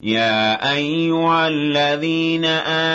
يا أيها الذين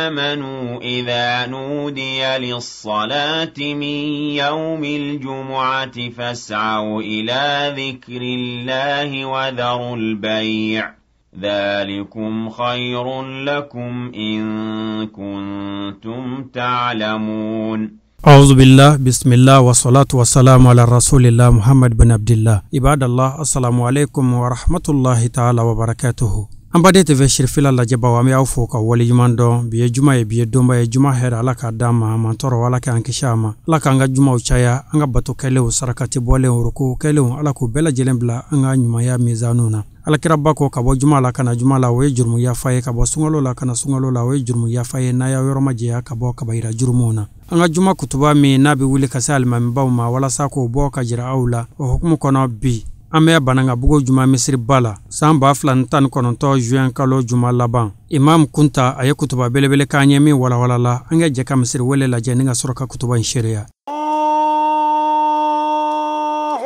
آمنوا إذا نودي للصلاة من يوم الجمعة فاسعوا إلى ذكر الله وذروا البيع ذلكم خير لكم إن كنتم تعلمون. أعوذ بالله بسم الله والصلاة والسلام على رسول الله محمد بن عبد الله. عباد الله، السلام عليكم ورحمة الله تعالى وبركاته. An baden TV sirifila lajɛbaw, an bɛ aw fo ka waleɲuman dɔn. Bi ye juma ye, bi ye donba ye. Juma hɛrɛ Ala k'a d'an ma, a man tɔɔrɔ Ala k'an kisi a ma. Ala k'an ka jumaw caya, an ka bato kɛlenw, sarakati bɔlenw, ruku kɛlenw, Ala k'u bɛɛ lajɛlen bila an ka ɲumanya mizaniw na. Alakiraba ko ka bɔ juma la ka na juma la, o ye jurumu yafa ye. Ka bɔ sunkalo la ka na sunkalo la, o ye jurumu yafa ye. N'a y'aw yɔrɔ majɛya ka bɔ kabayira jurumuw na. An ka juma kutuba min n'a bɛ wuli ka se alimamibaw ma walasa k'o bɔ ka jira aw la, o hukumu kɔnɔ bi an bɛ Banankabugu juma misiriba la san 2019 juin kalo juma laban. Imam Kunta a ye kutuba belebele k'an ye min walawala la. An ka jɛ ka misiri wele lajɛ ni ka sɔrɔ ka kutuba in seereya. Allahu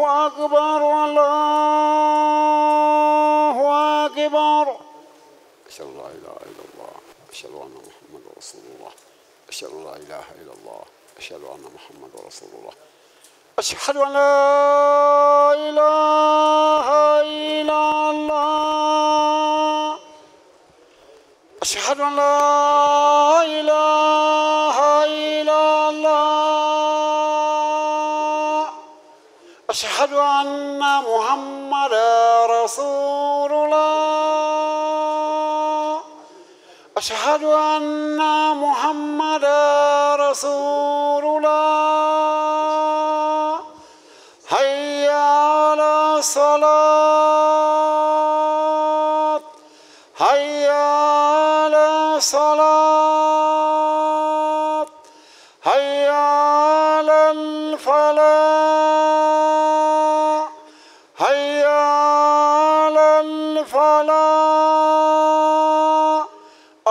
akbar, Allahu akbar. Ashhadu an la ilaha illallah, ashhadu anna Muhammadan rasulullah, ashhadu an la ilaha illallah, ashhadu anna Muhammadan rasulullah. أشهد أن لا إله إلا الله، أشهد أن لا إله إلا الله، أشهد أن محمدا رسول الله، أشهد أن محمدا رسول الله. حي على الصلاة، حي على الصلاة، حي على الفلاح، حي على الفلاح.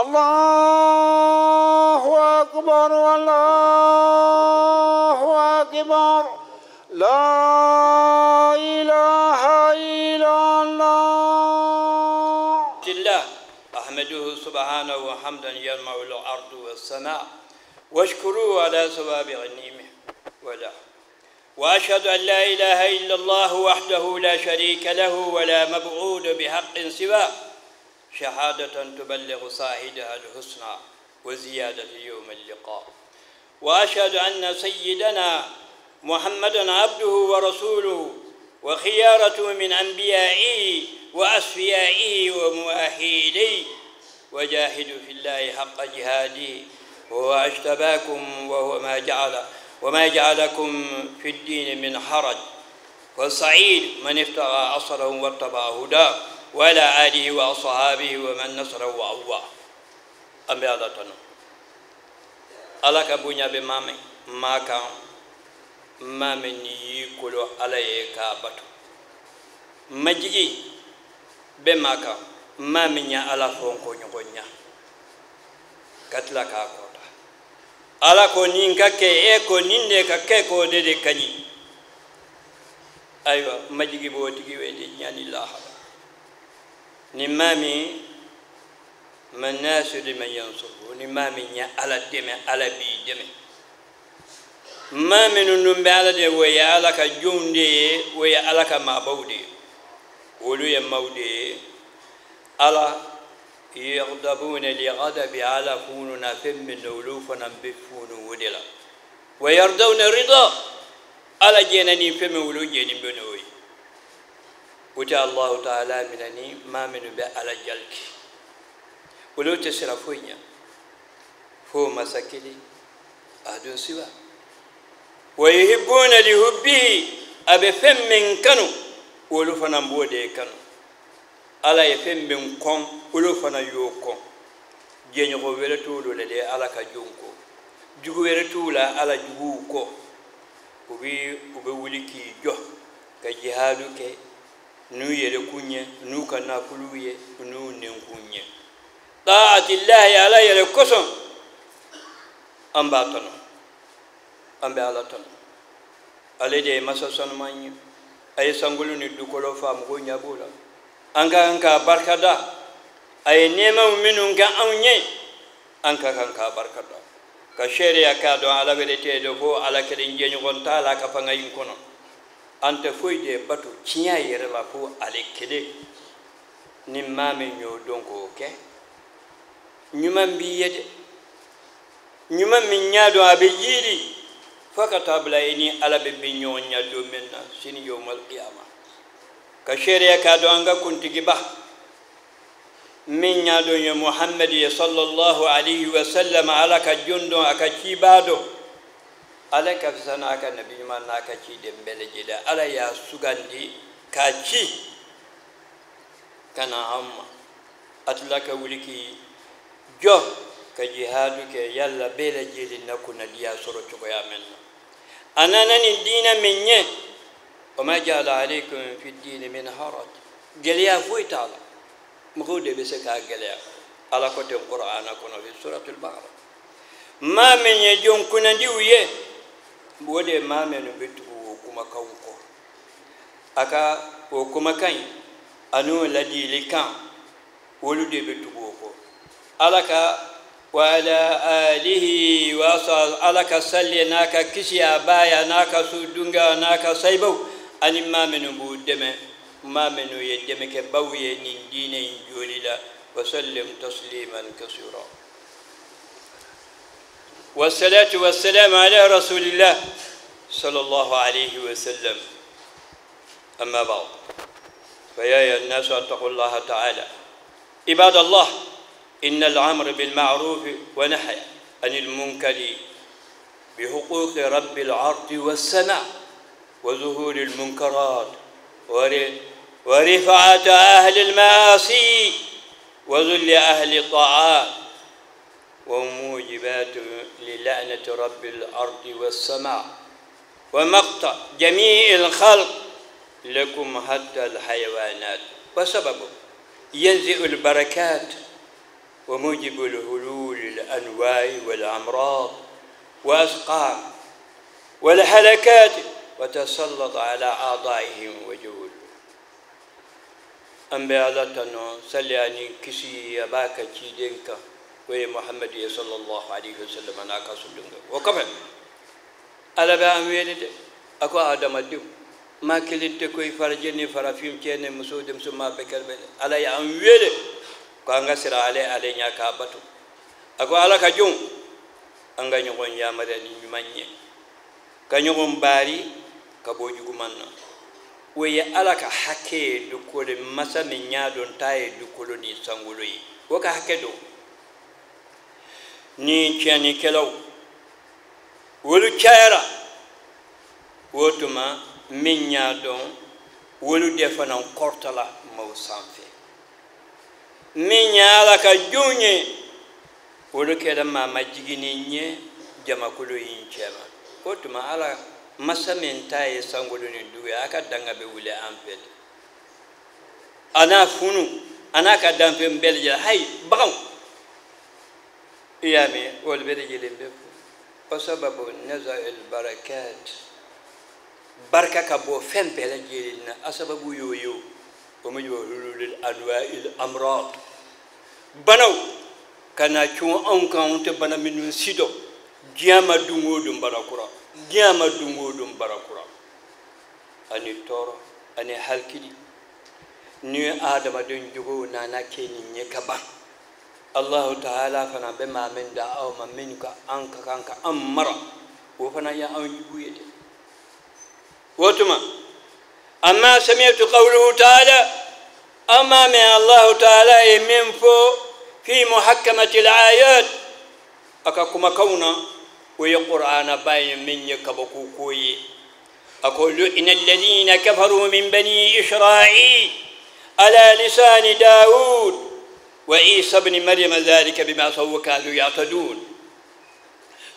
الله أكبر، الله أكبر، لا إله إلا الله. الله أحمده سبحانه حمدا يلمع الأرض والسماء، واشكروه على سوابغ النعمة ولا. وأشهد أن لا إله إلا الله وحده لا شريك له ولا مبعود بحق سواه، شهادة تبلغ صاحبها الحسنى وزيادة يوم اللقاء. وأشهد أن سيدنا محمدًا عبده ورسوله وخيارته من أنبيائه وأصفيائه ومؤهليه، وجاهدوا في الله حق جهاده وهو اجتباكم وهو ما جعل وما جعلكم في الدين من حرج. والسعيد من افترى أصله واتبع هداه، وعلى آله وأصحابه ومن نصره وأواه. أم الله تنو الله كبنيا بمامي ما كان ma min y'i kolo Ala ye k'a bato, majigi bɛ maa kan maa min ye Ala fɔ n ko ɲɔgɔn ɲa ka tila k'a kɔta. Ala ko nin ka kɛ, e ko nin de ka kɛ, k'o de ka ɲi. Ayiwa, majigi b'o tigi wele diɲɛ ni lahara. Ni maa min man nasiru man yansuru, ni maa min ye Ala dɛmɛ, Ala b'i dɛmɛ. Maa minnu dun bɛ Ala de, o ye Ala ka jɔnw de ye, o ye Ala ka maabaw de ye, olu ye maaw de ye. Ala yaghdabuna li ghadabi, Ala fununa fɛn min na, olu fana bɛ funu o de la. Wa yardawna rida, Ala jɛnna ni fɛn min, olu jɛnni bɛ n'o ye. O tɛ Alahu taala minɛ ni maa minnu bɛ Ala jalaki, olu tɛ siran foyi ɲɛ fo masa kelen a don siwa. ويحبون لحبه، أبي فم من كانوا ولو فنا بودي كانوا ala ye fɛn min kɔn olu fana y'o kɔn. Jɛɲɔgɔn wɛrɛ t'olu la dɛ, ala ka jɔn kɔ. Jugu wɛrɛ t'u la, ala juguw kɔ. U bɛ wuli k'i jɔ ka jihadu kɛ n'u yɛrɛkun ye, n'u ka nafolow ye, n'u nɛnkun ye. Taatillahi, ala yɛrɛ kosɔn an b'a tɔnɔ, an bɛ ala tɔnɔ. Ale de ye masa sanuman ye, a ye sankolo ni dukolo fa mɔgɔw ɲɛ b'o la. An ka kan k'a barikada. A ye nɛɛmaw minnu kɛ anw ye, an ka kan k'a barika dɔn, ka seereya k'a dɔn Ala wɛrɛ tɛ yen fo Ala kelen, jɛɲɔgɔn t'a la a ka fanga in kɔnɔ. An tɛ foyi de bato tiɲɛ yɛrɛ la fo ale kelen. Ni maa min y'o dɔn k'o kɛ, ɲuman b'i ye dɛ. Ɲuman min y'a dɔn a bɛ yiri fo ka taa bila i ni Ala bɛ bin ɲɔgɔn ɲɛ don min na sini, yawmal qiyama. Ka seereya k'a dɔn an ka kuntigiba min y'a dɔn ye Muhamadu ye sallallahu alayhi wa sallam, Ala ka jɔn dɔn, a ka cibaa dɔn, Ala ka fisa n'a ka nabi ɲuman n'a ka ciden bɛɛ lajɛlen. Ala y'a sugandi k'a ci ka na an ma. A tila ka wuli k'i jɔ ka jihadu kɛ yala bɛɛ lajɛlen na kunnadiya sɔrɔ cogoya min na. A nana ni diinɛ min ye, wa ma ja'ala alaykum fi dini min haraj, gɛlɛya foyi t'a la, mɔgɔw de bɛ se k'a gɛlɛya. Ala ko ten Qur'ana kɔnɔ fi suratul Baqara. Maa min ye jɔn kunnadiw ye, o de ye maa minnu bɛ tugu o kumakanw kɔ, a ka o kumakan in ani o ladilikan, olu de bɛ tugu o kɔ. Ala ka wa ala alihi wa Ala ka salli n'a ka kisi a ba ye, n'a ka so dunga, n'a ka sayibaw, ani maa minnu b'u dɛmɛ, maa minnu ye dɛmɛkɛbaw ye nin diinɛ in joli la. Wa sallim tasliman kasira. والصلاة والسلام على رسول الله صلى الله عليه وسلم. أما بعد، فيا أيها الناس اتقوا الله تعالى. عباد الله، إن الأمر بالمعروف ونهي عن المنكر بحقوق رب الأرض والسماء وظهور المنكرات ورفعة أهل المعاصي وذل أهل الطاعات وموجبات للعنة رب الأرض والسماء ومقت جميع الخلق لكم حتى الحيوانات. وسببه ينزع البركات وموجب الهلول الأنواع والأمراض وأسقام والهلكات وتسلط على أعضائهم وجول. أن بألتنا سلياني كسي يباك تشيدينك وهي محمد صلى الله عليه وسلم أنا كسلنك وكفى على بأمير أكو آدم الدم ما كلنت كوي فرجني فرافيم كأن مسودم سما بكر على أمير كأنغ سر على على نيا أكو على كجون أنغ نيون يا مرني نماني كنيون باري كبوجو مانا ويا على كحكي دكول مسا من يادون تاي دكول ني سانغولوي وكحكي دو ni tiɲɛnikɛlaw wolu cayara wo tuma min y'a dɔn wolu de fana kɔrɔtala maaw sanfɛ min y'a Ala ka jɔnw ye wolu kɛra maa majiginni ye jamakulu in cɛma. O tuma Ala masa min ta ye sankolo ni dugu ye, a ka danga bɛ wuli an fɛ de, a n'a funu a n'a ka danfɛn bɛɛ lajɛlen, hayi baganw i y'a mɛn olu bɛɛ lajɛlen bɛ fo. O sababu naza el barakat, barika ka bɔ fɛn bɛɛ lajɛlen na, a sababu y'o ye o. O min y'o hulul anwa'il amrad, banaw ka na cun anw kan, anw tɛ bana minnu si dɔn. Diɲɛ ma don o don bana kura, diɲɛ ma don o don bana kura, ani tɔɔrɔ ani halikili ni adamaden jogow nana kɛ nin ye ka ban. Allahu ta'ala fana bɛ maa min da aw ma min ka an ka kan ka an mara, o fana ye anw jugu ye dɛ. O tuma amma sami'tu qawluhu ta'ala, amma min Allahu ta'ala ye min fɔ fi muhakkamati al-ayat, a ka kumakanw na, o ye Qur'ana ba ye min ye kabako ko ye. A ko lu'ina alladhina kafaru min bani Isra'il ala lisani Dawud وعيسى بن مريم ذلك بما عصوا وكانوا يعتدون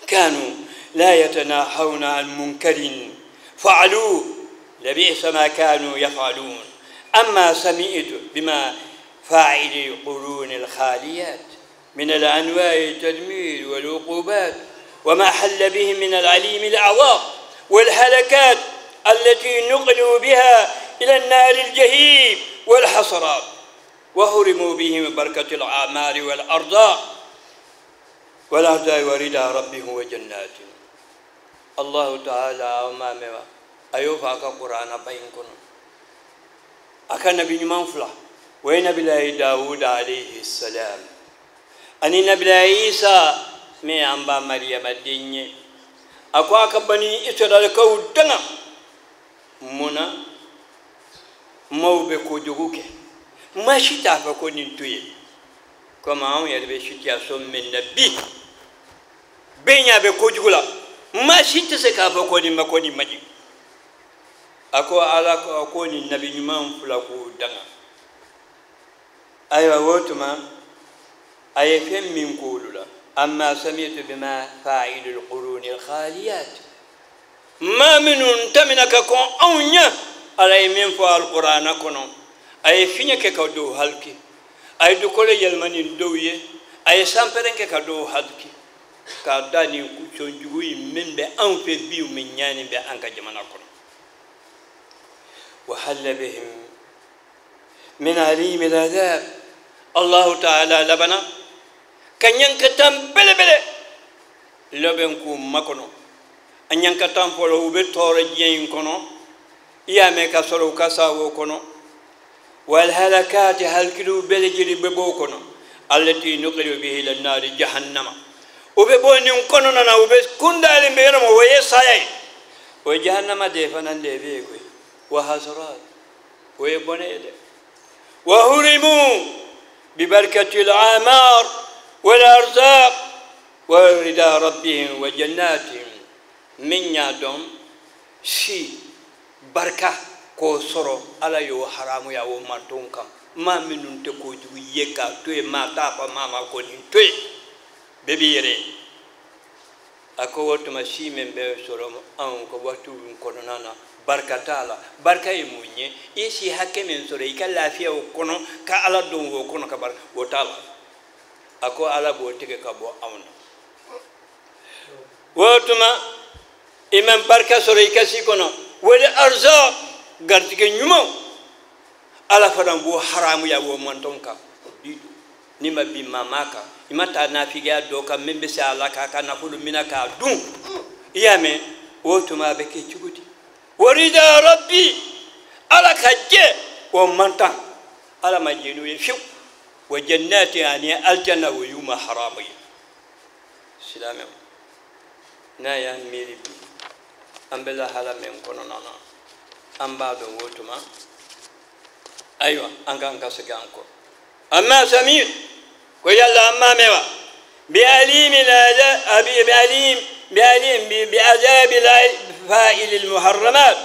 كانوا لا يتناهون عن منكر فعلوه لبئس ما كانوا يفعلون. أما سمعت بما فاعل قرون الخاليات من الأنواع التدمير والعقوبات وما حل بهم من العليم الأعظم والهلكات التي نقلوا بها إلى النار الجحيم والحسرات. وحرموا بهم بركة الأعمال والأرزاق والأرزاق ورضا ربهم وجنات الله تعالى أمامه أيوفا كقرآن بينكم أكن نبي منفلا وين نبي داود عليه السلام أني نبي عيسى مي أمبا مريم الدنيا أكو أكبني إسرائيل كودنا منا مو بكوجوك ما شتا فكونين توي كما هم يربي شتيا من نبي بينيا بكوجولا ما شتا سكافكوني ما كوني مجي أكو على أكوني النبي نمان فلا كودنا أيوة وتما أي فهم من قولنا أما سمعت بما فاعل القرون الخاليات ما من تمنك كون أونيا على من فعل القرآن كونو أي فينك كدو هالكي أي دكول يلمني دوية أي سامبرنك كدو هالكي كداني كتشونجوي من بأنف بيو من يعني بأنك جمنا كونو وحل بهم من عليم العذاب الله تعالى لبنا كان ينكتم بل بل لبنكو مكونو أن ينكتم فلو بتورجين كونو يا ميكا سلو كاساو كونو والهلكات هلكلو بلجري ببوكونو التي نقل به إلى النار جهنم وببوني كونو نانا وبكون بيرم ويساي وجهنم ديفنا ديفيكوي وحسرات ويبني وهرموا ببركة العمار والأرزاق ورضا ربهم وجناتهم من يدهم سي بركة كوسرو على يو حرام يا ومانتونكم ما منون تكوجو يكا توي ما تابا ما ما كونين توي ببيري أكو وتما سي من بسرو أنكو وتو كونانا barka tala barka ye mun ye i si hakɛ min sɔrɔ i ka lafiya o kɔnɔ ka ala don o kɔnɔ ka barika o t'a la a ko ala b'o tigɛ ka bɔ anw na o tuma i ma barika sɔrɔ i ka si kɔnɔ wali arzak garijɛgɛ ɲumanw ala fana b'o haramuya o mantɔn kan bi n'i ma bin maa kan i ma taa nafigiya dɔ kan min bɛ se a la k'a ka nafolo minɛ k'a dun i y'a mɛn o tuma a bɛ kɛ cogo di ورضا ربي على كجة ومنطق على ما جنوا يشوف وجنات يعني الجنة ويوم حرامي سلام نايا ميري أم بلا حلا من كنا أم بعد وتما أيوة أنك أنك سجانكو أما سمير ويلا أما موا بأليم لا أبي بأليم بأليم بعذاب فائل المحرمات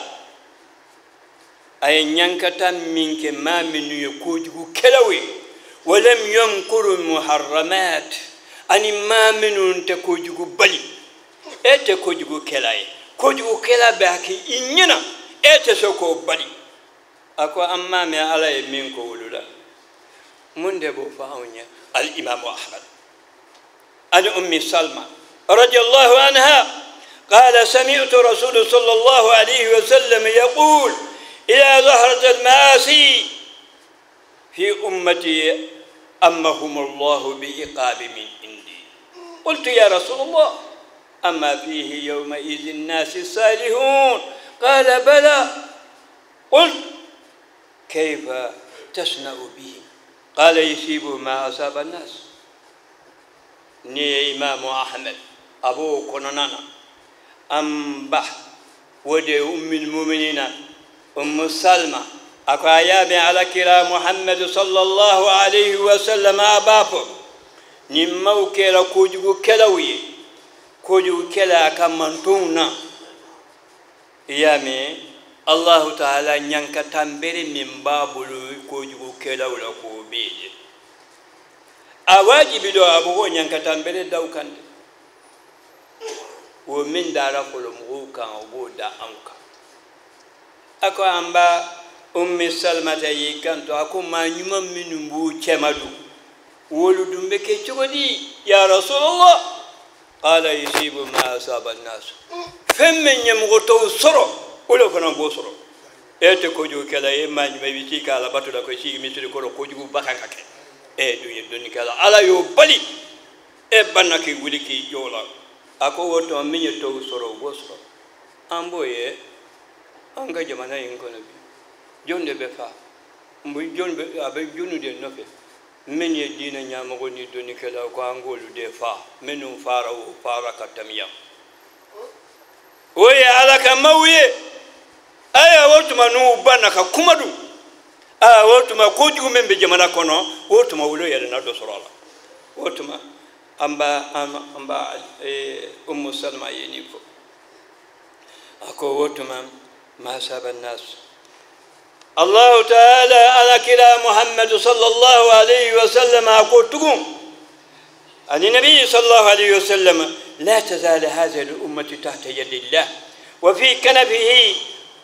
أي ينكتم منك ما من يكوجه كلوي ولم ينكر المحرمات أني ما من تكوجه بلي أتكوجه كلاي كوجه كلا بحكي إننا أتسوكو بلي أكو أما ما على منك ولولا من دبو فاونيا الإمام أحمد عن أم سلمى رضي الله عنها قال سمعت رسول صلى الله عليه وسلم يقول إذا ظهرت المعاصي في أمتي أمهم الله بإقاب من عندي. قلت يا رسول الله أما فيه يومئذ الناس الصالحون؟ قال بلى. قلت كيف تصنع به؟ قال يصيب ما أصاب الناس. ني إمام أحمد أبو كنانا أم بح ودي أم المؤمنين أم سلمى أكايا على كرا محمد صلى الله عليه وسلم أبافو نمو كلا كوجو كلاوي كوجو كلا كمانتونا يامي الله تعالى نyanka tambere min babulu kojugu kela wala ko beje a wajibi do abugo nyanka tambere daw kande wo min dara ko mo kan o da anka ako amba ummi salmata yi kanto ako ma nyuma minu bu cemadu wolu dumbe ke cogodi ya rasulullah qala yusibu ma asaba an-nas femme nyamgo to soro wala fana bo soro E tɛ kojugu kɛla e maa ɲuman i bɛ t'i k'a labato la ko i sigi misiri kɔrɔ kojugu ba kan ka kɛ e dun ye dɔnnikɛla ala y'o bali e banna k'i wuli k'i jɔ o la a ko o tuma min ye tɔw sɔrɔ o b'o sɔrɔ an b'o ye an ka jamana in kɔnɔ bi jɔn de bɛ fa jɔn bɛ a bɛ jɔnni de nɔfɛ min ye diinɛ ɲɛmɔgɔ ni dɔnnikɛlaw ko an k'olu de fa minnu fara o fara ka tɛmɛ yan o ye ala ka maaw ye aya o tuma n'u banna ka kuma dun aa o tuma kojugu min bɛ jamana kɔnɔ o tuma olu yɛrɛ na dɔ sɔrɔ a la o tuma an b'a Umu Salama ye nin fɔ a ko o tuma ma saba nas الله تعالى على كلا محمد صلى الله عليه وسلم أقول عن النبي صلى الله عليه وسلم لا تزال هذه الأمة تحت يد الله وفي كنفه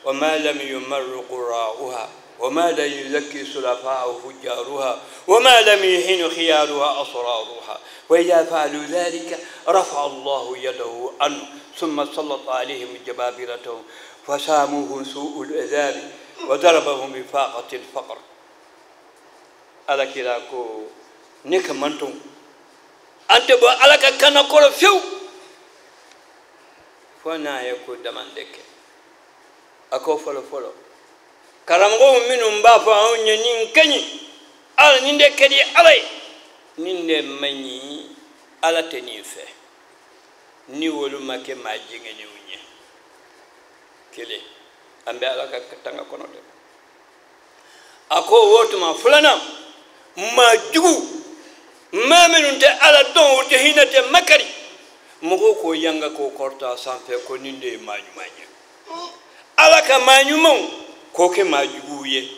وما لم يمر قراؤها وما لا يزكي سلفاء فجارها وما لم يحين خيارها أسرارها وإذا فعلوا ذلك رفع الله يده عنه ثم سلط عليهم جبابرتهم فساموهم سوء العذاب وضربهم بفاقة الفقر على كلاكو نيك مانتون أنت بو على كان كور فيو فانا يكو دماندك أكو فلو فلو karamɔgɔw minnu b'a fɔ anw ye nin ka ɲi ala nin de ka di ala ye nin de man ɲi ala tɛ nin fɛ ni olu ma kɛ maa jɛngɛnenw ye kelen an bɛ ala ka tanga kɔnɔ dɛ a ko o tuma filanan maa jugu maa minnu tɛ ala dɔn o tɛ hinɛ tɛ makari mɔgɔw k'o yanga k'o kɔrɔta sanfɛ ko nin de ye maa ɲuman ye ala ka maa ɲumanw k'o kɛ maa juguw ye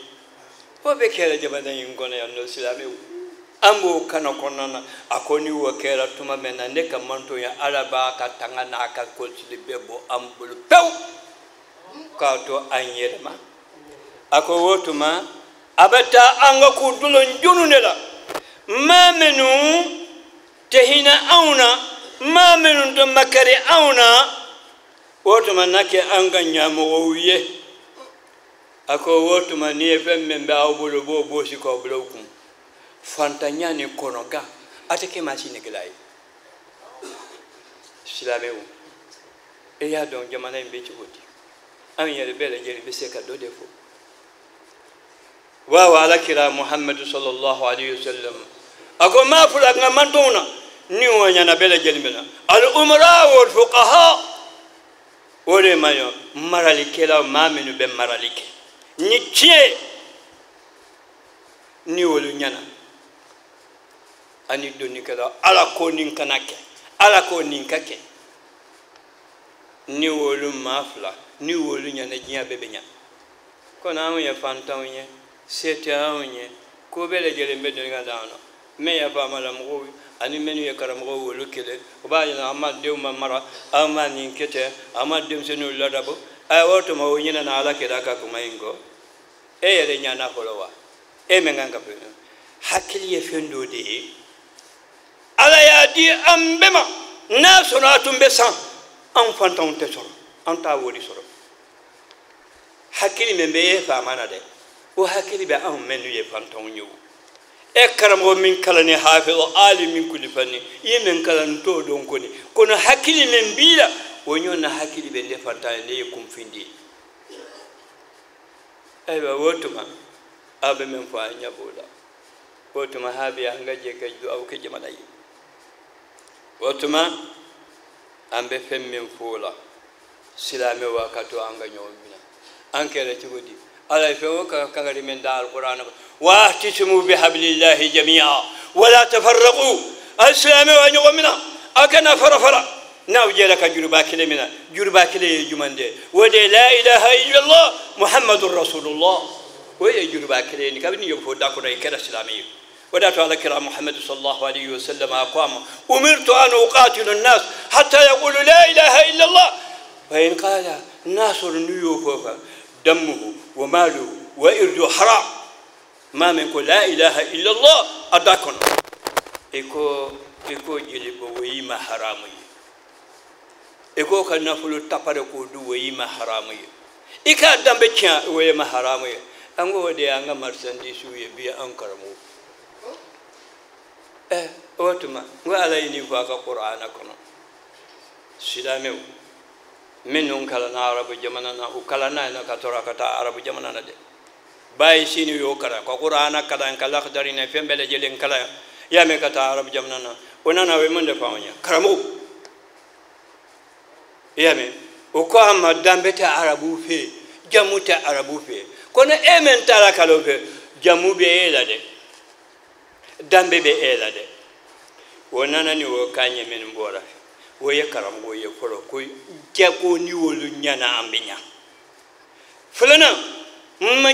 o bɛ kɛra jamana in kɔnɔ yan nɔ silamɛw an b'o kana kɔnɔna na a ko ni o kɛra tuma min na ne ka manto ye ala b'a ka tanga n'a ka kɔlɔsili bɛɛ bɔ an bolo pewu k'a to an yɛrɛ ma a ko o tuma a bɛ taa an ka k'u dolon jonu de la maa minnu tɛ hinɛ anw na maa minnu tɛ makari anw na o tuma na kɛ an ka ɲɛmɔgɔw ye a ko o tuma n'i ye fɛn min bɛ aw bolo b'o bɔsi k'aw bila u kun fantanya ni kɔnɔgan a tɛ kɛ maa si negela ye silamɛw e y'a dɔn jamana in bɛ cogo di an yɛrɛ bɛɛ lajɛlen bɛ se ka dɔ de fɔ wa ala kira muhammadu sallallahu alaihi wasallam a ko maa fila n ka mantonw na ni o ɲɛna bɛɛ lajɛlen bɛ na al umara wal fuqaha o de ma ɲɔ maralikɛlaw maa minnu bɛ marali kɛ ni tiɲɛ ni olu ɲɛna ani dɔnnikɛla ala ko nin kana kɛ ala ko nin ka kɛ ni olu maa fila ni olu ɲɛna diɲɛ bɛɛ bɛ ɲa kono anw ye fantanw ye se tɛ anw ye ko bɛɛ lajɛlen bɛ dɔnni ka d'an na min ye faamalamɔgɔw ani minnu ye karamɔgɔw olu kelen o b'a yira an ma denw ma mara an ma nin kɛ ten an ma denmisɛnninw ladabɔ ayiwa o tuma o ɲinɛna ala kɛra ka kuma in kɔ e yɛrɛ ɲana fɔlɔ wa e min kan ka fɛn hakili ye fɛn dɔ de ye ala y'a di an bɛɛ ma n'a sɔrɔ a tun bɛ san an fantanw tɛ sɔrɔ an t'a wari sɔrɔ hakili min bɛ e faama na dɛ o hakili bɛ anw minnu ye fantanw ye o e karamɔgɔ min kalanni hafiz ali min kulifani i ye min kalan t'o dɔn kɔni kono hakili min b'i la o ɲɔgɔn na hakili bɛ ne fantan ye ne ye kunfin de ye ayiwa o tuma aw bɛ min fɔ an ɲɛ b'o la o tuma habi an ka jɛ ka duwawu kɛ jamana ye o tuma an bɛ fɛn min fɔ o la silamɛw a ka to an ka ɲɔgɔn minɛ an kɛra cogo di ala ye fɛn o kan kangari min da alquran واعتصموا بحبل الله جميعا ولا تفرقوا السلام ونيغو منا اكنا فرفرا ناو جيرك جربا كلي منا جربا كلي جماندي ودي لا اله الا الله محمد رسول الله وي جربا كلي نكابني يفو داكو كرا اسلامي وداتو على كرام محمد صلى الله عليه وسلم اقام امرت ان اقاتل الناس حتى يقولوا لا اله الا الله فان قال ناصر نيوفوفا دمه وماله وارده حرام ما من لا إله إلا الله أداكن إكو إكو جلب ويما حرامي إكو كنفلو تفرقو دو ويما حرامي I ka danbe tiɲɛ o ye ma haramu ye. An ko o de y'an ka marchandise ye bi an karamɔgɔ. O tuma n ko Ala ye nin fɔ a ka Kurana kɔnɔ. Silamɛw minnu kalanna arabu jamana na, u kalanna yen ka tɔrɔ ka taa arabu jamana na dɛ. Bayi sini y'o kalan ka Kurana kalan ka lakadari ni fɛn bɛɛ lajɛlen kalan y'a mɛn ka taa arabu jamana na. O nana o ye mun de fɔ anw ye karamɔgɔ? I y'a mɛn o ko an ma danbe tɛ arabu fɛ yen, jamu tɛ arabu fɛ yen. Ko ni e min taara kalan fɛ, jamu bɛ e la dɛ, danbe bɛ e la dɛ. O nana ni o kan ye minnu bɔra o ye karamɔgɔ ye fɔlɔ ko jago ni olu ɲɛna an bɛ ɲa. Filanan,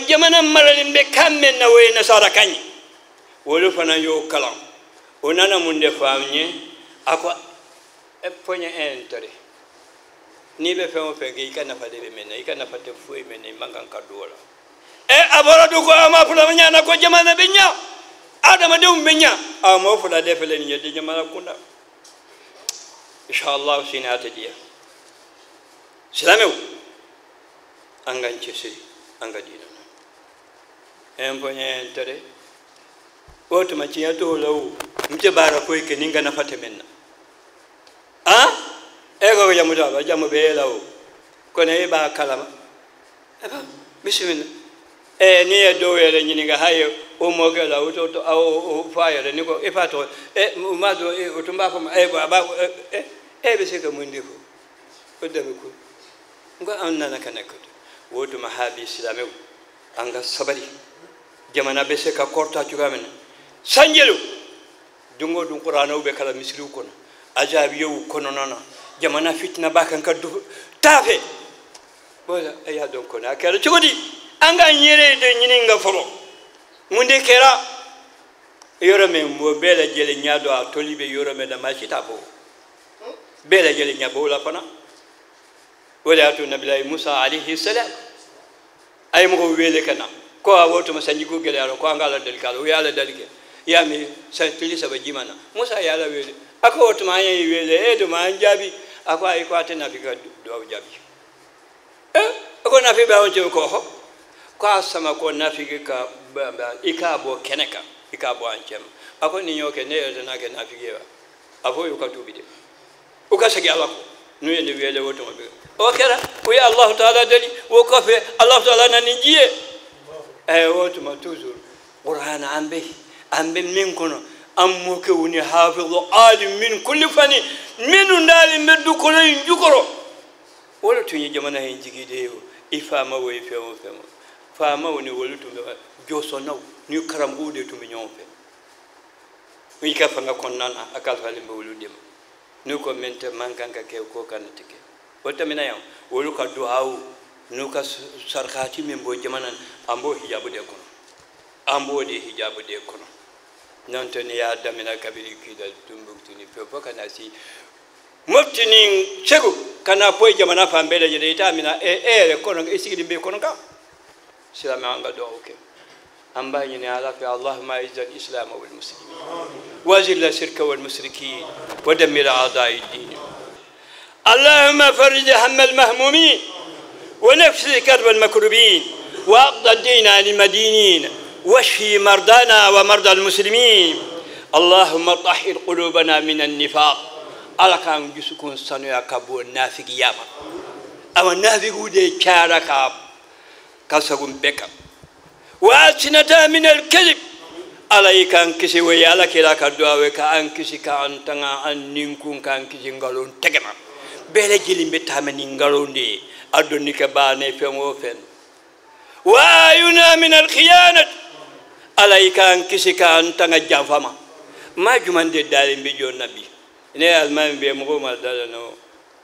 jamana maralen bɛ kan min na o ye nasara kan ye, olu fana y'o kalan. O nana mun de fɔ an ye? A ko poɲɛ intérêt n'i bɛ fɛn o fɛn kɛ i ka nafa de bɛ min na, i ka nafa tɛ foyi min na, i man kan ka don o la. A bɔra du ko a ma fila ɲana ko jamana bɛ ɲa, adamadenw bɛ ɲa. A m'o fila de filɛ nin ye de jamana kunda. Inshallah sini a tɛ diya. Silamɛw, an k'an cɛsiri an ka diinɛ na. Un point intérêt o tuma tiɲɛ t'o la o, n tɛ baara foyi kɛ ni n ka nafa tɛ min na. E ko jamu t'a la, jamu bɛ e la o, kɔni e b'a kalama. Bisimila. N'i ye dɔw yɛrɛ ɲininka hali o mɔkɛ la o t'o o f'a yɛrɛ ni ko e fa tɔgɔ o m'a dɔn o tun b'a fɔ ma a b'a e bɛ se ka mun de fɔ o dɛmɛ ko n ko an nana ka na kɛ o tuma ha bi silamɛw an ka sabali. Jamana bɛ se ka kɔrɔta cogoya min na sanjeliw don o don kuranɛw bɛ kalan misiriw kɔnɔ, ajabiyew kɔnɔna na, jamana fitina b'a kan ka du taa fɛ. Wala e y'a dɔn kɔni a kɛra cogo di? An k'an yɛrɛ de ɲini ka fɔlɔ mun de kɛra yɔrɔ min o bɛɛ lajɛlen ɲɛ dɔn a toli bɛ yɔrɔ min na maa si t'a fɔ, bɛɛ lajɛlen ɲɛ b'o la fana. O de y'a to nabilayi Musa alayhi salam a ye mɔgɔw wele ka na ko awɔ tuma sanjiko gɛlɛyara ko an k'Ala deli k'a la. O ye Ala deli kɛ i y'a mɛn san tile 3 ji ma na. Musa ye Ala wele a ko o tuma an ye wele e dun ma an jaabi. A ko ayi ko a tɛ nafi ka duwawu jaabi. A ko nafi bɛ anw cɛ ko hɔ ko a sama ko nafigi ka i k'a bɔ kɛnɛ kan i k'a bɔ an cɛ ma. A ko nin y'o kɛ ne yɛrɛ tɛna kɛ nafigi ye wa? A fɔ y'u ka tuubi de, u ka segin Ala kɔ n'u ye ne wele o tuma bɛ. O kɛra u ye Alahu taala deli, o kɔfɛ Alahu taala na ni ji ye. O tuma toujours Kurana an bɛ min kɔnɔ an mɔkɛw ni hafizu alim min kulli fani minnu dalen bɛ dukolo in jukɔrɔ, o de tun ye jamana in jigi de ye o. I faamaw ye fɛn o fɛn o, faamaw ni olu tun bɛ jɔsɔnnaw ni karamɔgɔw de tun bɛ ɲɔgɔn fɛ. I ka fanga kɔnɔna na a kalifalen bɛ olu de ma. N'u ko min tɛ man kan ka kɛ ko kana tɛ kɛ. O tɛmɛna yan olu ka duwawu n'u ka sarakati min bɔ jamana na an b'o hijabu de kɔnɔ, an b'o de hijabu de kɔnɔ. N'o tɛ n'i y'a daminɛ kabini Kidali Tunbuktu ni fɛn fo ka na se Mopti ni Segu ka na fɔ jamana fan bɛɛ lajɛlen i t'a minɛ e yɛrɛ kɔnɔ i sigilen bɛ kɔnɔ kan. Silamɛ an ka duwawu kɛ. An b'a ɲini Ala fɛ Allahumma a'izz al-islam wal muslimin wa azil ash-shirka wal mushrikin wa dammir a'da'i ad-din. Allahumma farij hamma al-mahmumin wa nafis karb al-makrubin wa aqdi ad-dayn 'an al-madinin واشفي مرضانا ومرضى المسلمين. اللهم طهر قلوبنا من النفاق. على كان جسكون سنويا كابو النافق ياما أو النافق دي كاركا كسغم بك وألسنتنا من الكذب. على كان كسي ويا لك لا كدوا وكان كسي كان تنا أن نكون كان كسي نغالون تكما بلا جيلين بتامن نغالون دي أدوني كباني فين وفين. وأعيننا من الخيانة. على كان كسي كان تنا جافما ما جمان دي دارين بيجو النبي ne almami be mɔgɔw ma da la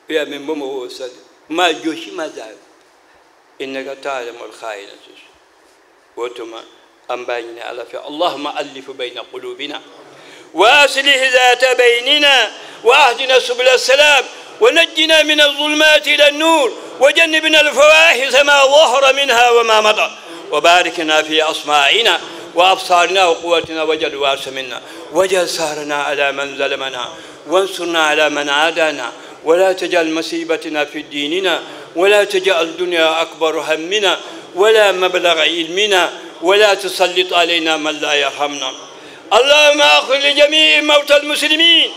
ya min bɔ mɔgɔw sali ma josi ma da innaka ta'lamul kha'inata o tuma an b'a ɲini Ala fɛ Allahumma alif bayna qulubina wa aslih dhata baynina wa ahdina subula salam ونجنا من الظلمات إلى النور وجنبنا الفواحش ما ظهر منها وما مضى وباركنا في أسماعنا وأبصارنا وقوتنا وجل وارث منا وجل سهرنا على من ظلمنا وانصرنا على من عادانا ولا تجعل مصيبتنا في ديننا ولا تجعل الدنيا أكبر همنا ولا مبلغ علمنا، ولا تسلط علينا من لا يرحمنا. اللهم اغفر لجميع موتى المسلمين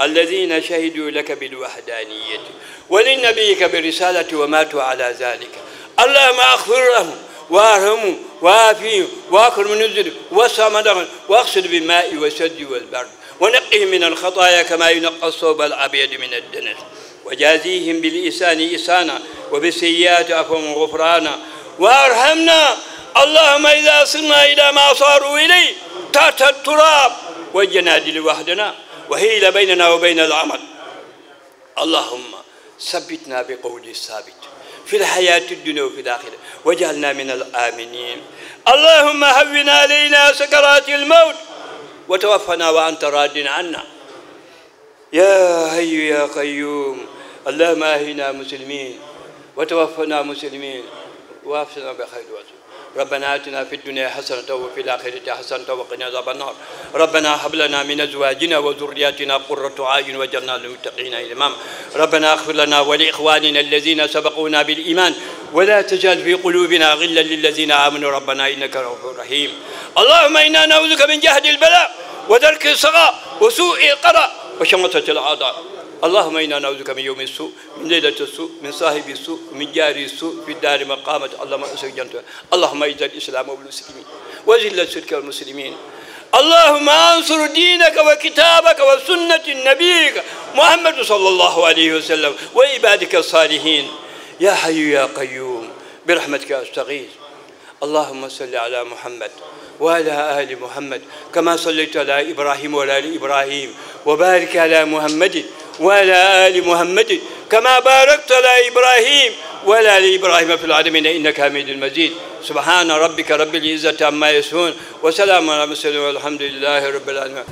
الذين شهدوا لك بالوحدانية ولنبيك بالرسالة وماتوا على ذلك. اللهم اغفر لهم وارحمهم وعافيهم واكرم نزلهم واسع مدخلهم واغسل بالماء والثلج والبرد ونقهم من الخطايا كما ينقى الثوب الأبيض من الدنس، وجازيهم بالإحسان إحسانا وبالسيئات عفوا وغفرانا، وارحمنا اللهم إذا صرنا إلى ما صاروا إليه تحت التراب والجنادل وحدنا وهيل بيننا وبين العمل. اللهم ثبتنا بقول الثابت في الحياة الدنيا وفي الآخرة واجعلنا من الآمنين. اللهم هون علينا سكرات الموت وتوفنا وأنت راض عنا يا حي يا قيوم. اللهم أهنا مسلمين وتوفنا مسلمين وافسنا بخير وسلم. ربنا آتنا في الدنيا حسنة وفي الآخرة حسنة وقنا عذاب النار. ربنا هب لنا من أزواجنا وذرياتنا قرة أعين واجعلنا للمتقين إماما. ربنا اغفر لنا ولإخواننا الذين سبقونا بالإيمان ولا تجعل في قلوبنا غلا للذين آمنوا ربنا إنك رؤوف رحيم. اللهم إنا نعوذ بك من جهد البلاء ودرك الصغاء وسوء القضاء وشمتة الأعداء. اللهم إنا نعوذ بك من يوم السوء، من ليلة السوء، من صاحب السوء، من جار السوء في الدار مقامة. اللهم أسر جنته. اللهم أعز الإسلام والمسلمين وذل الشرك والمسلمين. اللهم انصر دينك وكتابك وسنة نبيك محمد صلى الله عليه وسلم وعبادك الصالحين يا حي يا قيوم برحمتك أستغيث. اللهم صل على محمد وعلى آل محمد كما صليت على إبراهيم وعلى آل إبراهيم، وبارك على محمد وعلى آل محمد كما باركت على إبراهيم وعلى آل إبراهيم في العالمين إنك حميد مجيد. سبحان ربك رب العزة عما يصفون وسلام على المرسلين والحمد لله رب العالمين.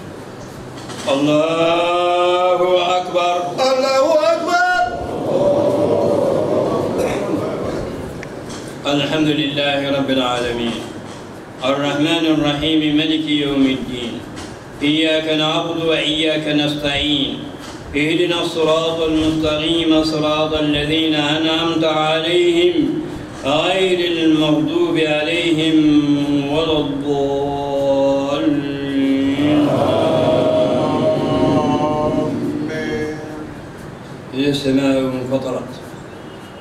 الله أكبر. الله أكبر. الحمد لله رب العالمين الرحمن الرحيم ملك يوم الدين إياك نعبد وإياك نستعين اهدنا الصراط المستقيم صراط الذين أنعمت عليهم غير المغضوب عليهم ولا الضالين. إذا السماء انفطرت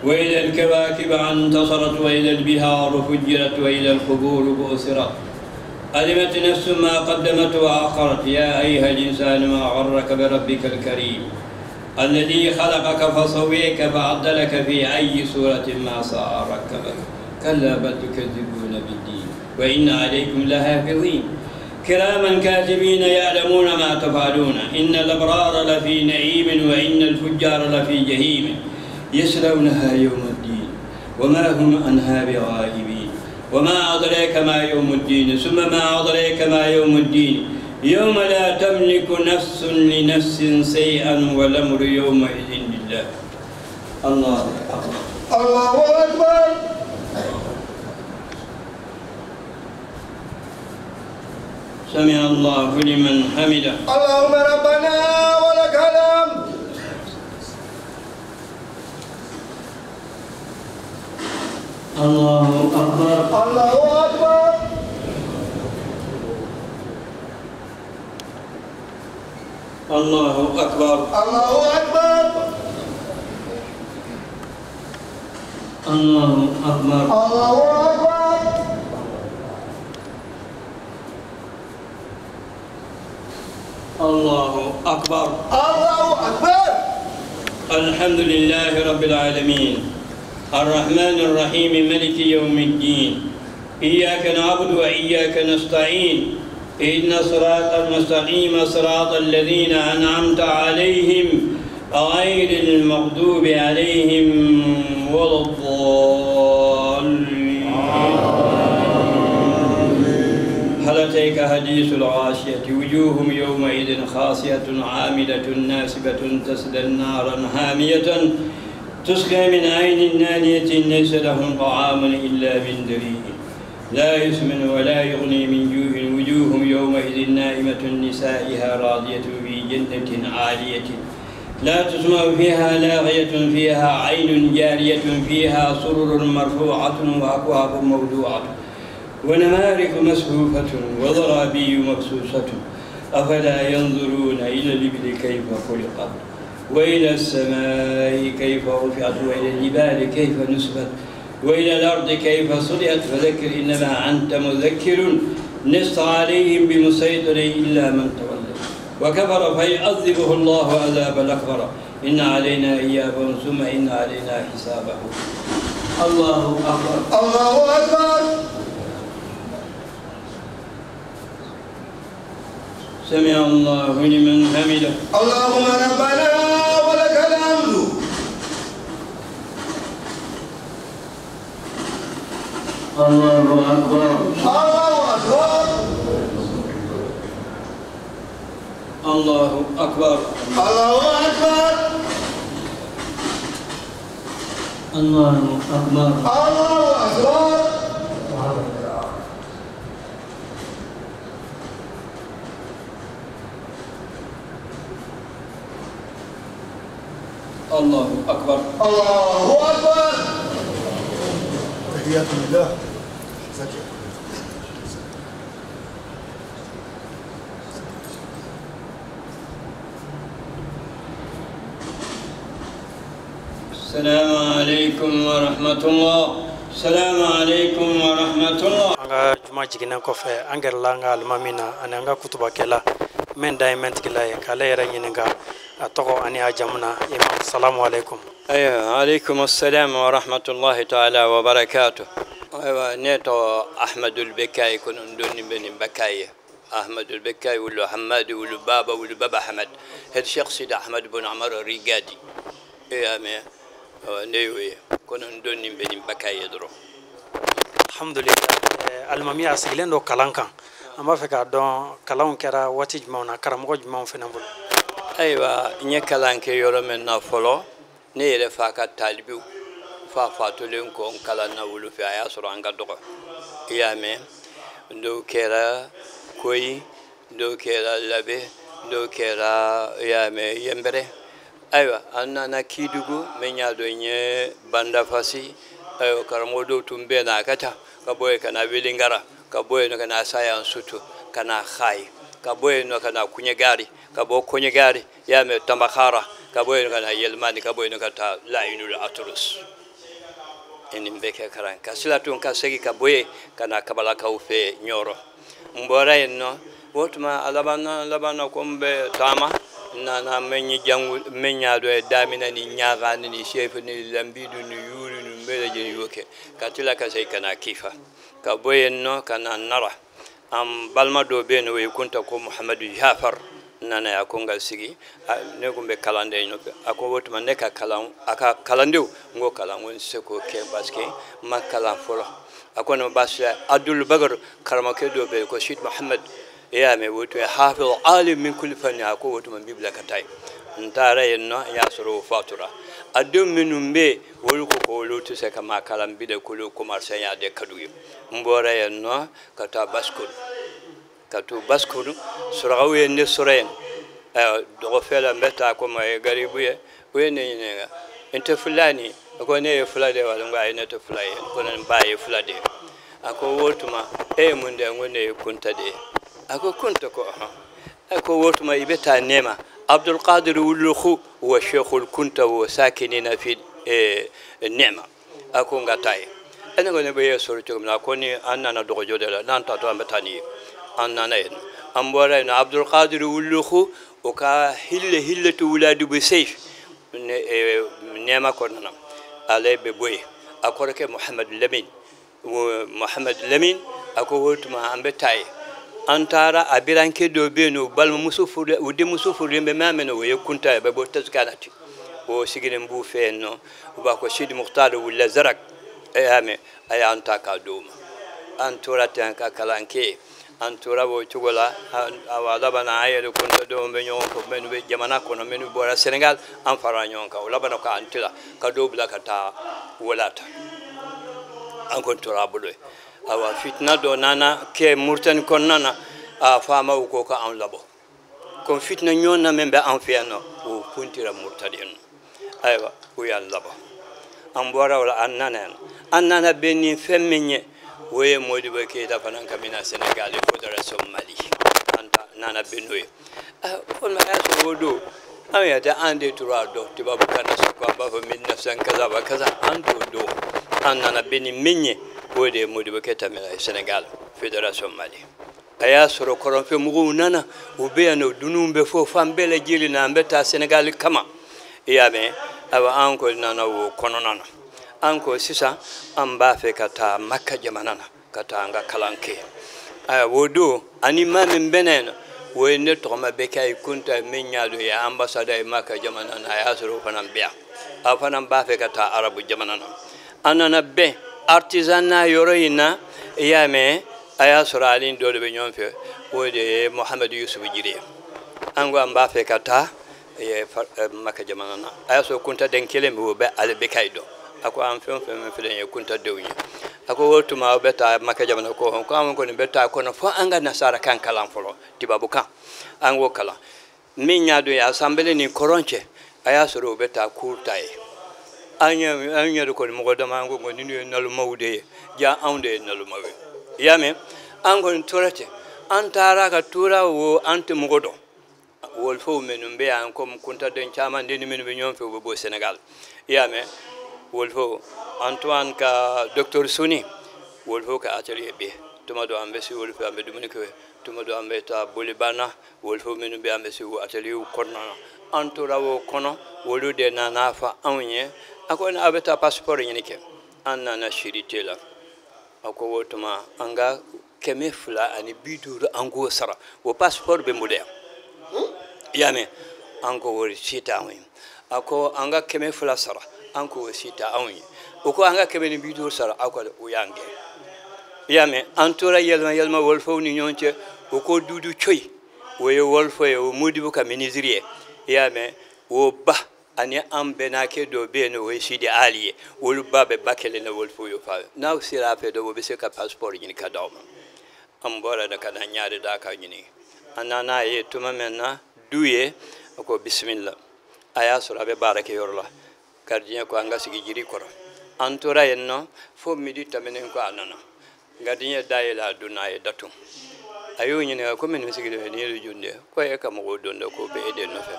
وإذا الكواكب انتصرت وإذا البحار فجرت وإذا القبور بعثرت علمت نفس ما قدمت وأخرت. يا أيها الإنسان ما غرك بربك الكريم الذي خلقك فسويك فعدلك في أي صورة ما شاء ركبك. كلا بل تكذبون بالدين وإن عليكم لحافظين كراما كاتبين يعلمون ما تفعلون. إن الأبرار لفي نعيم وإن الفجار لفي جحيم يصلونها يوم الدين وما هم عنها بغائبين. وما أدريك ما يوم الدين ثم ما أدريك ما يوم الدين يوم لا تملك نفس لنفس شيئا والأمر يومئذ لله. الله أكبر. الله أكبر. سمع الله لمن حمده. اللهم ربنا ولك الحمد. الله أكبر. الله أكبر. الله أكبر. الله أكبر. الله أكبر. الله أكبر. الله أكبر. الله أكبر. الحمد لله رب العالمين الرحمن الرحيم ملك يوم الدين إياك نعبد وإياك نستعين اهدنا الصراط المستقيم صراط الذين أنعمت عليهم غير المغضوب عليهم ولا الضالين. هل أتيك حديث الغاشية وجوه يومئذ خاسية عاملة ناصبة تسدى نارا حامية تسقى من عين نانية ليس لهم طعام إلا من ضريع لا يسمن ولا يغني من جوع. وجوه يومئذ نائمة نسائها راضية في جنة عالية لا تسمع فيها لاغية فيها عين جارية فيها سرر مرفوعة وأكواب موضوعة ونمارق مسفوفة وزرابي مبثوثة أفلا ينظرون إلى الإبل كيف خلقت وإلى السماء كيف رفعت وإلى الجبال كيف نصبت وإلى الأرض كيف سطحت فذكر إنما أنت مذكر لست عليهم بمسيطر إلا من تولى وكفر فيعذبه الله عذاب الأكبر إن علينا إيابهم ثم إن علينا حسابهم. الله أكبر. الله أكبر. سمع الله لمن حمده. اللهم ربنا ولك الحمد. الله أكبر. الله أكبر. الله أكبر. الله أكبر. الله أكبر. الله أكبر. الله أكبر. الله أكبر. تحيات لله. السلام عليكم ورحمة الله. السلام عليكم ورحمة الله. An ka juma jiginnen kɔfɛ an gɛrɛla an ka alimami na ani an ka kutubakɛla min da ye mɛntigila ye k'ale yɛrɛ ɲininka a tɔgɔ ani a jamu na. Imam, salamu alaikum. Ayiwa, alaikum assalam wa rahmatullahi ta'ala wa barakatuh. Ayiwa, ne tɔgɔ Ahmadul Bekayi, kono n donni bɛ nin Bekayi. Ahmadul Bekayi wulu Hamadi wulu Baba wulu Baba Hamad. Hel Sheikh Sidi Ahmad bin Umar Rigadi. E y'a mɛn, ne y'o ye, kono n donni bɛ nin Bekayi dɔrɔn. Alhamdulillah. Alimami a sigilen don kalan kan, an b'a fɛ k'a dɔn kalanw kɛra waati jumɛnw na, karamɔgɔ jumɛnw fana bolo? Ayiwa, n ye kalan kɛ yɔrɔ min na fɔlɔ, ne yɛrɛ fa ka talibiw fa fatulen kɔ n kalan na wolu fɛ, a y'a sɔrɔ an ka dɔgɔ. I y'a mɛn, dɔw kɛra Koyi, dɔw kɛra Labe, dɔw kɛra, i y'a mɛn, Yɛnbɛrɛ. Ayiwa, an nana Kidugu, min y'a dɔn n ye Bandafasi. Ayiwa, karamɔgɔ dɔw tun bɛ na a ka ca ka bɔ yen ka na Welingara, ka bɔ yen ka na Sayan Sutu, ka na Hayi, ka bɔ yen ka na Kuɲɛgari, ka bɔ Kuɲɛgari, i y'a mɛn, Tamakara, ka bɔ yen ka na Yɛlɛmani, ka bɔ yen ka taa Layinul Aturus. Nin bɛɛ kɛ karan ka sila tun ka segin ka bɔ yen ka na Kabalakaw fɛ Ɲɔrɔ. N bɔra yen nɔ, o tuma a laban na ko n bɛ taama, n nana n bɛ jangu min y'a dɔn ye damina ni ɲaga ni sefu ni lanbidu ni yuri ni bɛɛ lajɛlen y'o kɛ ka tila ka segin ka na Kifa, ka bɔ yen nɔ ka na Nara. An balima dɔ bɛ yen nɔ, o ye kunta ko Muhamadu Jafar. N nana a ko n ka sigi, ne kun bɛ kalanden nɔfɛ. A ko o tuma ne ka kalan a ka kalandenw, n ko kalan ko n tɛ se k'o kɛ parce que n ma kalan fɔlɔ. A ko ne ma baasi tɛ. Abdul Bakar karamɔgɔkɛ dɔ bɛ yen ko Sid Muhamad, i y'a mɛn, o tun ye hafiz alim min kulli fanni. A ko o tuma n b'i bila ka taa yen. N taara yen nɔ, n y'a sɔrɔ o fatura. A den minnu bɛ yen, olu ko ko olu tɛ se ka maa kalan bi de, k'olu commerçant ya de ka d'u ye. N bɔra yen nɔ ka taa Basikoro, ka to Basikoro, surakaw ye ne sɔrɔ yen. Dɔgɔfɛ la n bɛ taa komi a ye garibu ye, u ye ne ɲininka n tɛ fulani. A ko ne ye fula de ye wa? N ko ayi, ne tɛ fula ye, ko n ba ye fula de ye. A ko o tuma e ye mun de ye? N ko ne ye kunta de ye. A ko kunta? Ko ɔhɔn. A ko o tuma i bɛ taa Nɛma Abdulkadir Wuluhu wa Sheikhul Kunta wa sakinina fi Nɛma. A ko n ka taa yen. Ne ko ne bɛ e sɔrɔ cogo min na? A ko ni an nana dɔgɔjɔ de la, n'an taatɔ an bɛ taa n'i ye. An nana yen, an bɔra yen, Abdulkadir Wuluhu o ka hille hilletu wuladu bi seyf Nɛma kɔnɔna na, ale bɛ bɔ yen. A kɔrɔkɛ Muhamadu Lamin, Muhamadu Lamin, a ko o tuma an bɛ taa yen. An taara a birankɛ dɔ bɛ yen nɔ, balimamuso furu, o denmuso furulen bɛ mɛn o ye kunta ye, a bɛ bɔ Tazkanati, o sigilen b'u fɛ yen nɔ, u b'a ko Sidi Mukhtar wula Zarak. E y'a mɛn, a y'an ta k'a d'o ma. An tora ten ka kalan kɛ, an tora o cogo la. A laban na, an yɛrɛ kunta dɔw bɛ ɲɔgɔn fɔ minnu bɛ jamana kɔnɔ, minnu bɔra Senegal, an fara ɲɔgɔn kan. O laban na k'an tila ka dɔw bila ka taa Walata. An kɔni tora a bolo yen. Awa, fitina dɔ nana kɛ Mauritanie kɔnɔna na, a faamaw ko k'an labɔ. Ko fitna ɲɔgɔn na min bɛ an fɛ yan nɔ o kuntira Mauritanie nɔ ayiwa u y'an labɔ an bɔra o la an nana yan an nana bɛn ni fɛn min ye o ye Modibo Keyita fana ka mina Sénégal fédération Mali an ta nana bɛn n'o ye komi a y'a sɔrɔ o don an yɛrɛ tɛ an de tora a dɔn tubabu kan na sa ko an b'a fɔ 1900 kaza wa kaza an t'o dɔn an nana bɛn ni min ye o de ye Modibo Keyita mina Sénégal fédération Mali a y'a sɔrɔ kɔrɔnfɛ mɔgɔw nana u bɛ yan nɔ dununw bɛ fɔ fan bɛɛ lajɛlen na an bɛ taa Sénégal kama i y'a mɛn ayiwa an kɔni nana o kɔnɔna na an ko sisan an b'a fɛ ka taa Maka jamana na ka taa an ka kalan kɛ ayiwa o don ani maa min bɛnna yen nɔ o ye ne tɔgɔma Bekayi Kunta min y'a dɔn ye ambassadeur ye Maka jamana na a y'a sɔrɔ o fana bɛ yan a fana b'a fɛ ka taa arabu jamana na an nana bɛn artisanat yɔrɔ in na i y'a mɛn a y'a sɔrɔ ale ni dɔ de bɛ ɲɔgɔn fɛ o de ye Mohamadu Yusufu Jire ye an ko an b'a fɛ ka taa Maka jamana na a y'a sɔrɔ Kunta den kelen bɛ o bɛ ale Bekayi dɔn a ko an fɛn o fɛn min filɛ nin ye Kunta denw ye a ko o tuma aw bɛ taa Maka jamana ko ko an kɔni bɛ taa kɔnɔ fo an ka nasara kan kalan fɔlɔ tubabu kan an k'o kalan min y'a dɔn ye assemblée ni kɔrɔn cɛ a y'a sɔrɔ o bɛ taa cours ta ye an yɛrɛ kɔni mɔgɔ dama an ko ninnu ye nalomaw de ye ja anw de ye nalomaw ye i y'a mɛn an kɔni tora ten an taara ka tora o an tɛ mɔgɔ dɔn wolfow minnu bɛ yan komi kuntaden caman den minnu bɛ ɲɔgɔn fɛ u bɛ bɔ Sénégal i y'a mɛn wolfo Antoine ka docteur Soni wolfo ka atelier bɛ tuma dɔ an bɛ se wolfo an bɛ dumuni kɛ tuma dɔ an bɛ taa bolibana wolfo minnu bɛ an bɛ se o atelier kɔnɔna na an tora o kɔnɔ olu de nana fɔ anw ye a ko aw bɛ taa passeport ɲini kɛ an nana sûreté la a ko o tuma an ka 250 an k'o sara o passeport bɛ n bolo yan i y'a mɛn an ko o si tɛ anw ye a ko an ka 200 sara an k'o si tɛ anw ye o ko an ka 150 sara aw ka o y'an gɛn i y'a mɛn an tora yɛlɛma yɛlɛma wɔlifɔw ni ɲɔgɔn cɛ o ko Dudu Coyi o ye wɔlifɔ ye o Modibo ka minisiri ye i y'a mɛn o ba ani an bɛnnakɛ dɔ bɛ yen o ye Sidi Ali ye olu ba bɛ ba kelen na wɔlifɔw ye fa n'aw sera a fɛ dɔrɔn o bɛ se ka passeport ɲini ka d'aw ma an bɔra de ka na ɲare da ka ɲini an nana ye tuma min na du ye a ko bisimila a y'a sɔrɔ a bɛ baara kɛ yɔrɔ la gardien ko an ka sigi jiri kɔrɔ an tora yen nɔ fo midi tɛmɛnen kɔ a nana gardien da yɛlɛ a donna a ye datugu a y'o ɲininka ko minnu sigilen bɛ nin ye jɔn de ye ko e ka mɔgɔw don dɛ k'o bɛ e de nɔfɛ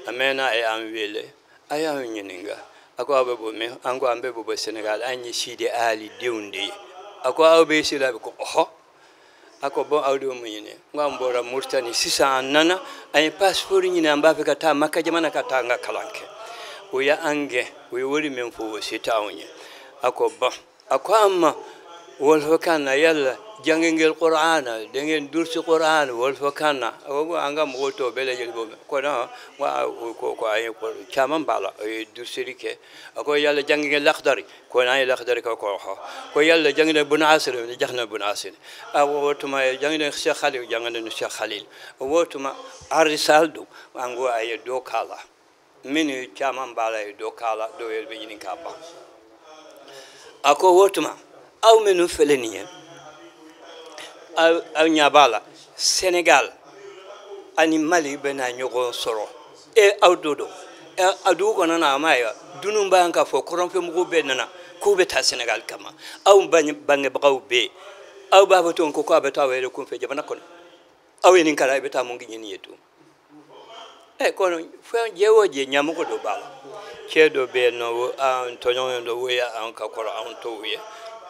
a mɛnna a y'an wele a y'an ɲininka a ko aw bɛ bɔ min an ko an bɛ bɔ Sénégal an ye Sidi Ali denw de ye a ko aw bɛ Sidi Ali ko ɔhɔ a ko bon aw de mun ɲini n ko an bɔra Mauritanie sisan an nana an ye passeport ɲini an b'a fɛ ka taa Maka jamana ka taa an ka kalan kɛ o y'an gɛn o ye wari min fɔ o se tɛ anw ye a ko bon a ko an ma wolofɔ na yala jangengel Qur'ana dengen dursi Qur'an wolofɔ kan na a ko an ka mɔgɔw tɔw bɛɛ lajɛlen b'o mɛn ko non ko ko an ye caman b'a la o ye dursili kɛ a ko yala jangengel lakhdari ko n'an ye lakhdari kɛ ko hɔ ko yala jangene bun asir jaxna bun asir a ko o tuma jangene Cheikh Khalil jangene Cheikh Khalil o tuma arisal do an ko a ye dɔ k'a la minnu caman b'a la ye dɔ k'a la dɔw yɛrɛ bɛ ɲini k'a ban a ko o tuma aw minnu filɛ nin ye aw ɲɛ b'a la Sénégal ani Mali bɛna ɲɔgɔn sɔrɔ e aw do don a dugu kɔnɔ na a ma ye dunun b'an ka fɔ kɔrɔnfɛmɔgɔw bɛɛ nana k'u bɛ taa Sénégal kama aw bangebagaw bɛ yen aw b'a fɔ tuguni ko a bɛ taa aw yɛrɛ kunfɛ jamana kɔnɔ aw ye nin kalan i bɛ taa mun ɲini ye tun ɛ kɔnɔ fɛn jɛ o jɛ ɲɛmɔgɔ dɔ b'a la cɛ dɔ bɛ yen nɔ an tɔɲɔgɔn dɔ o ye an ka kɔrɔ anw tɔw ye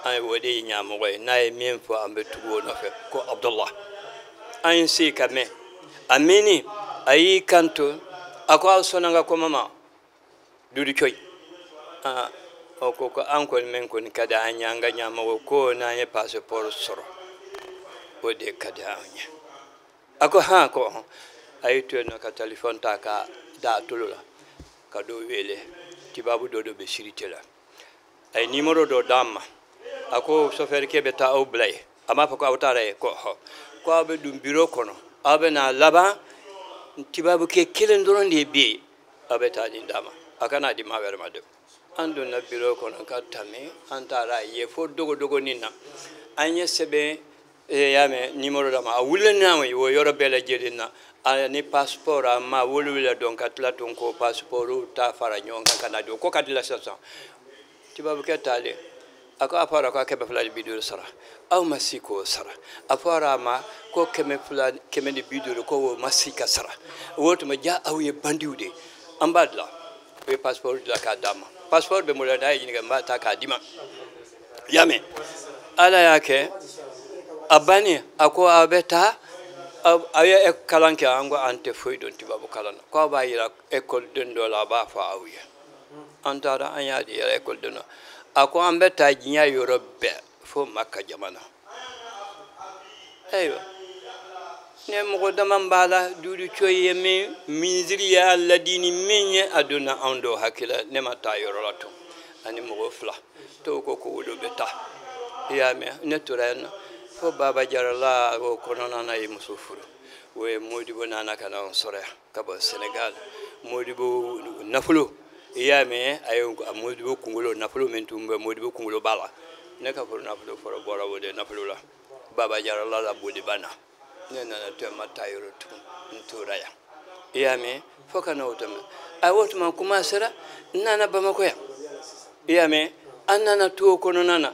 an ye o de ye ɲɛmɔgɔ ye n'a ye min fɔ an bɛ tugu o nɔfɛ ko Abdullah an ye se ka mɛn a mɛnni a y'i kanto a ko aw sɔnna n ka kuma ma Dudu Coyi aa o ko ko an kɔni min kɔni ka di an ye an ka ɲɛmɔgɔ ko n'an ye passeport sɔrɔ o de ka di an ye a ko han ko hɔn a y'i to yen nɔ ka telefɔni ta ka da a tolo la ka dɔ wele tubabu dɔ de bɛ sûreté la a ye nimoro dɔ d'an ma a ko sofɛrikɛ bɛ taa aw bila yen a m'a fɔ ko aw taara yen ko hɔ ko aw bɛ don biro kɔnɔ aw bɛ n'a laban tubabukɛ kelen dɔrɔn de bɛ yen aw bɛ taa nin d'a ma a kana di maa wɛrɛ ma dɛ an donna biro kɔnɔ ka tɛmɛ an taara ye fo dogodogonin na an ye sɛbɛn E y'a mɛn numéro d'a ma a wulila n'a ye o yɔrɔ bɛɛ lajɛlen na a ni passeport a ma wolowula dɔn ka tila tun ko passeport ta fara ɲɔgɔn kan ka na don ko ka dilan sisan tubabukɛ taalen a ko a fɔra ko 250 sara aw ma si k'o sara a fɔra a ma ko 250 ko o ma si ka sara o tuma ja aw ye bandiw de an b'a dilan o ye passeport dilan k'a d'a ma passeport bɛ n bolo n'a ye ɲininka n b'a ta k'a d'i ma y'a mɛn ala y'a kɛ a bannen a ko aw bɛ taa aw ye kalan kɛ an ko an tɛ foyi dɔn tubabu kalan na ko aw b'a yira ekɔliden dɔ la a b'a fɔ aw ye an taara an y'a yira ekɔliden na a ko an bɛ taa diɲɛ yɔrɔ bɛɛ fo Maka jamana ayiwa ne mɔgɔ dama b'a la duuru coyi ye min minisiri y'a ladini min ye a donna anw dɔw hakili la ne ma taa yɔrɔ la tun ani mɔgɔ fila tɔw ko ko olu bɛ taa i y'a mɛn ne tora yen nɔ fo Baba Jarala o kɔnɔna na ye muso furu o ye Modibo nana ka na an sɔrɔ yan ka bɔ Senegal Modibo nafolo i y'a mɛn a ye Modibo kunkolo nafolo min tun bɛ Modibo kunkolo b'a la ne ka furu nafolo fɔlɔ bɔra o de nafolo la Baba Jarala la boliba na ne nana to ma taa yɔrɔ tugun n tora yan i y'a mɛn fo ka na o tuma a o tuma kuma sera n nana Bamakɔ yan i y'a mɛn an nana to o kɔnɔna na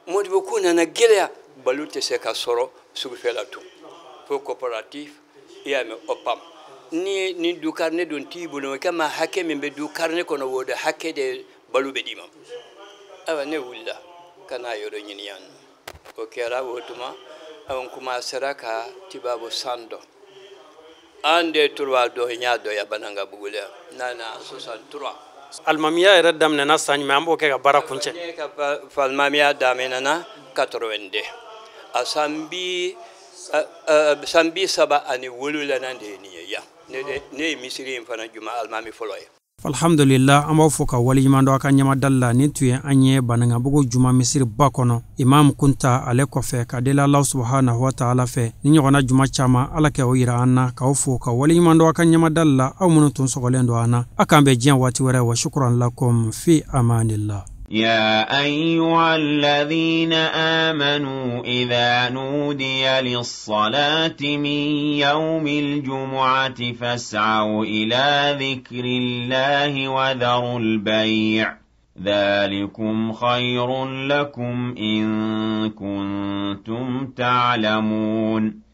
Modibo ko nana gɛlɛya balo tɛ se ka sɔrɔ sugufɛ la tun fo coopérative i y'a mɛn OPAM ni du carnet dun t'i bolo i kama hakɛ min bɛ du carnet kɔnɔ o de hakɛ de balo bɛ d'i ma ayiwa ne wulila ka n'a yɔrɔ ɲini yan nɔ o kɛra o tuma an kuma sera ka tubabu san dɔn an de tura dɔn n y'a dɔn ya Banankabugu la nana 63 alimamiya yɛrɛ daminɛna san jumɛn an b'o kɛ ka baara kuncɛ ne ka alimamiya daminɛna 82 a san 37 de ye nin ye yan ne ye misiri in fana juma alimami fɔlɔ ye. Alhamdulillah an b'aw fo ka waleɲuman dɔn a ka ɲamadali la nin tun ye an ye Banankabugu juma misiri ba kɔnɔ Imam Kunta ale kɔfɛ ka deli Alahu subahanahu wa taala fɛ ni ɲɔgɔnna juma caman ala kɛ o yira an na k'aw fo ka waleɲuman dɔn a ka ɲamadali la aw minnu tun sɔgɔlen don an na a k'an bɛn diɲɛ waati wɛrɛ wa shukran lakum fi amanillah. يا أيها الذين آمنوا إذا نودي للصلاة من يوم الجمعة فاسعوا إلى ذكر الله وذروا البيع ذلكم خير لكم إن كنتم تعلمون.